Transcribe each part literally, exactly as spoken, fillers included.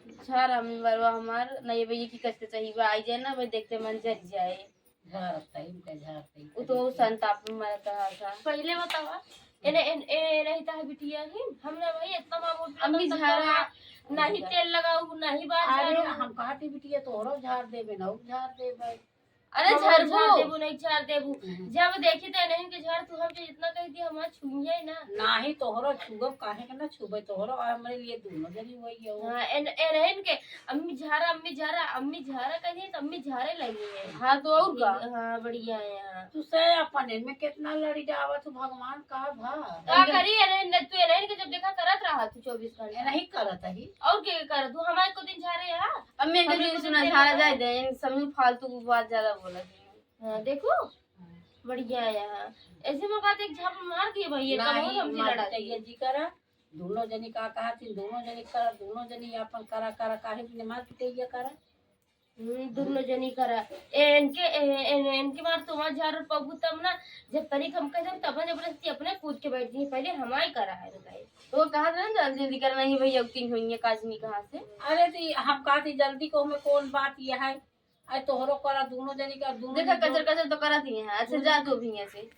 झार अम्मी बरवा हमार, ना ये भैया की कच कचाई बा, आई जाए ना, भाई देखते मन जर जाए। झारत है, इनका झारत है। वो तो संताप में मरत रहा था। पहले बतावा, एने, एन-, ए, नहीं ता बिटिया ही, हमरा भाई इतना मामूल पे अम्मी तक झारा। ना ही तेल लगाऊ, ना ही बाल अरे, झारू। हम कहती बिटिया तोहरो झार देबे, ना उ झार देबे। अरे कबो झरबू। झार देबू, नहीं झार देबू। हम्म। जब देखी त एनहिन के झार तू हमके जितना कह दिया, हमार छुइया ही ना। नाही तोहरो छुअब, काहे के ना छुबे, तोहरो और हमरे लिए दोनों जनी वही हो। हाँ, एन-, एनहिन के अम्मी झारा, अम्मी झारा, अम्मी झारा कह दिए तो अम्मी झारे लगी है। हाँ, तो और का? हाँ, बढ़िया है यहाँ। तू से अपन इनमें कितना लड़ी जावा तू, भगवान का भा। का करी, एनहिन, तू एनहिन के जब देखा करत रहा तू चौबीस घंटा। नहीं करत ही। और के करत तू, हमारे को दिन झारे यहाँ। अम्मी, इनके हमरे दिन को सुना, दिन झारा लगा। जाए दे, इन सब में फालतू की बात ज्यादा बोला थी। हाँ, देखो, हाँ। बढ़िया है यहाँ। ऐसे में बात एक झापड़ मार दिए भाई, ये नहीं, कमाल हमसे मार लड़ा चाहिए दिए। जी करा, दोनों जनी का कहा थी, दोनों जनी करा, दोनों जनी अपन करा, करा, काहे बिना मार पिटैया करा। हम्म, दोनों जनी करा। ए, इनके, ए, ए, इनके मार तुम्हार झार पबू तब ना, जब तनिक हम कह देब, तब जबरदस्ती अपने कूद के बैठ जी, पहले हमारे करा है, बताइए। तो कहा था ना, जल्दी जल्दी करना ही भैया, उतनी होइए काजनी कहाँ से। अरे, तो ये हम कहा थी, जल्दी को में कौन बात ये है? अरे, तोहरो करा, दोनों जनी का, दोनों देखा, जनी कचर कचर तो करा थी यहाँ। अच्छा, दोनों जा तू भी यहाँ से।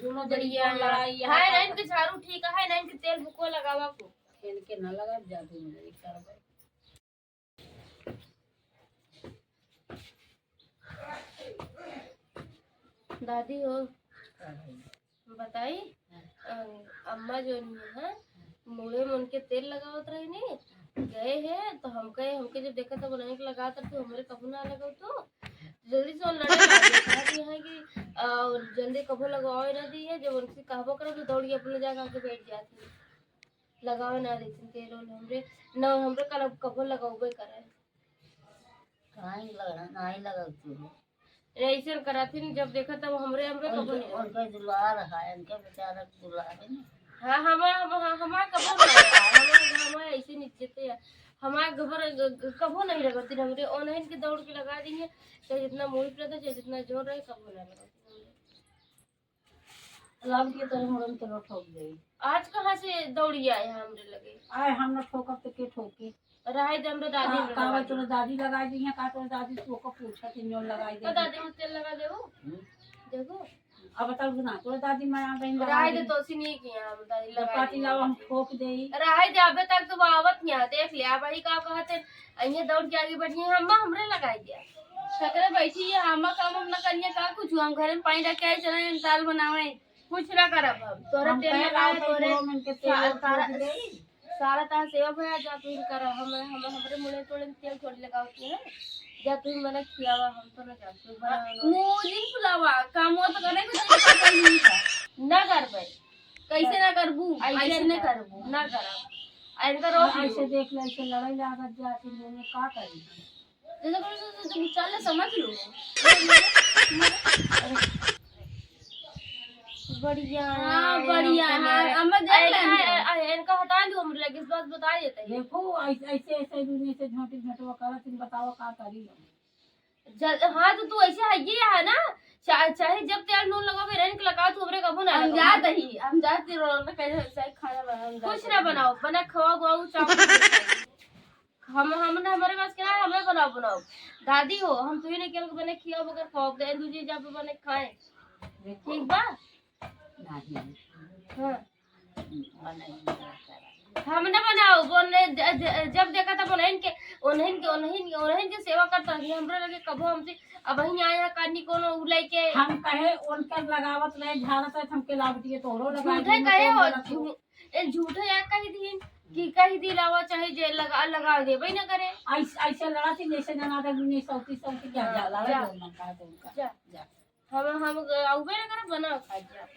दोनों जनी बढ़िया कौन है। लड़ाई है, हाय, का ना इनके झाड़ू ठीक है, ना इनके तेल बुको लगावा को। इनके ना लगा, जा दोनों जनी करबे। दादी हो, बताई, अ, अम्मा जो है, मुड़े में उनके तेल लगावत रही नी, गए हैं, तो हम कहे, हमके जब देखा तब उन्हें के लगावत रही, तू हमरे कबू ना लगाओ तू। जल्दी से लड़े लगे, कहा दी है कि, अ, जल्दी कबू लगावे ना दी है, जब उनसे कहबो करब तो दौड़ के अपने जाके आके बैठ जाती है। लगावे ना देती तेल ओल हमरे, ना हमरे कल कबू लगावे करे। काहे लगा, नाही लगावती हो। अरे, ऐसे करत ही, जब देखा तब हमरे, हमरे कबो उनके, नहीं। उनके दुलार है, उनके बेचारा के दुलार है ना। हाँ, हमार, हमार, हमार कबो नहीं है, हमार, हमार ऐसे नहीं जीते हैं। हमार गोबर ग-, ग-, कबो नहीं लगावती हमरे, ओनहिन के दौड़ के लगा देंगे, चाहे जितना मूड़ी पे रहता, चाहे जितना जोर रहे, कबो ना लगावती हमरे। लाभ के तोरे मुड़न के लो ठोक दे। आज कहाँ से दौड़ी आए हैं हमरे लगे? आए हम ना ठोकब तो के ठोकी? रहे दे, हमरे दादी का, हमरे का लगा तोरे दी। दादी लगाई दी है, का तोरे दादी तू ओको पूछा कि न्योन लगाई तो दे। दादी में तेल लगा दे वो। हम्म। देखो। अब बताओ ना, तोरे दादी माँ बहन लगाई रहे दे दी। तो उसी नहीं किया, हम दादी जब लगा पाती दी। लाओ, हम ठोक दे। रहे दे, अबे तक तो वो आवत नहीं है, देख ले, अब वही का कहते हैं, ये दौड़ के आगे बढ़िए, हम हमरे लगाई दिया। सकरे बैठी है, हम काम अपना करिए का कुछ, हम घरे में पानी रख के आए, चले दाल बनावे। कुछ ना करब हम। तोरे हम तेल कहे लगाए, लाओ तो तोरे जो मन के तेल सा-, और सारा, ठोक दे। सारा तार सेवा भया जा तू ही कर। हम, हम, हमरे मुड़े तोड़े में तेल थोड़ी लगावती है। जा तू ही मने खियावा, हम तो ना जाब, तू बना लो। मुँह जिन फुलावा, काम वो तो करे कुछ नहीं करता। ना करबे। कैसे ना करबू? ऐसे ऐसे ना ना करबू। ना करब। आ इनका रोक हाँ, लो। ऐसे देख ले, ऐसे लड़ाई लागत जाती है, मैं का करी? जैसे करो, तो, तो, तो चल, समझ लो। बढ़िया हाँ, है, बढ़िया इनका है। है। अब मैं देख अरे, लेंगे। अरे, अरे, इनका हटा दो, हम लगे इस बात बता देते हैं। देखो, ऐसे, ऐसे, ऐसे दुनिया से झोंटी झोंटवा करत, तुम बताओ का करी हम? जल-, हाँ, तो तू ऐसे है, ये है ना, चा-, चाहे जब तेल नून लगावे, रन के लगा, तू हमरे कबो ना हम लगावे। जात ही, हम जात ही, रोल पे कहीं से खाना बना, हम कुछ जात ना ही। बनाओ, बना खवा, खवाओ, चावल। हम, हम ना, हमारे पास क्या है, हमें बनाओ, बनाओ। दादी हो, हम तू ही नहीं केल के बने खियाओ, मगर खवाओ, दे दीजिए, जब बने खाए। देखो। ठीक बा? नहीं। हाँ। बनाई नहीं करब। हम ना बनाओ, बोले, ज-, ज-, जब देखा था बोले इनके, उन्हें के, उन्हें के, उन्हें के सेवा करता है, हमरा लगे कबो हमसे, अब वहीं आया कानी कोनो उ लेके। हम कहे, उनकर लगावत रहे, झाड़त रहे, हमके लावत ये तोहरो लगा झूठे दिए, कहे कौन हो, गलत हो? झू-, ए, झूठे यार कह दी कि कह दी लावा, चाहे जे लगा, लगा देबे ना करे। ऐस-, ऐसे लड़ा थी जैसे जना था, दुनिया सौती, सौती क्या हाँ, जा, लड़ा जा। जो मन कहा तो उनका। जा। जा। हम, हम अउबे ना करे, बना खा जा।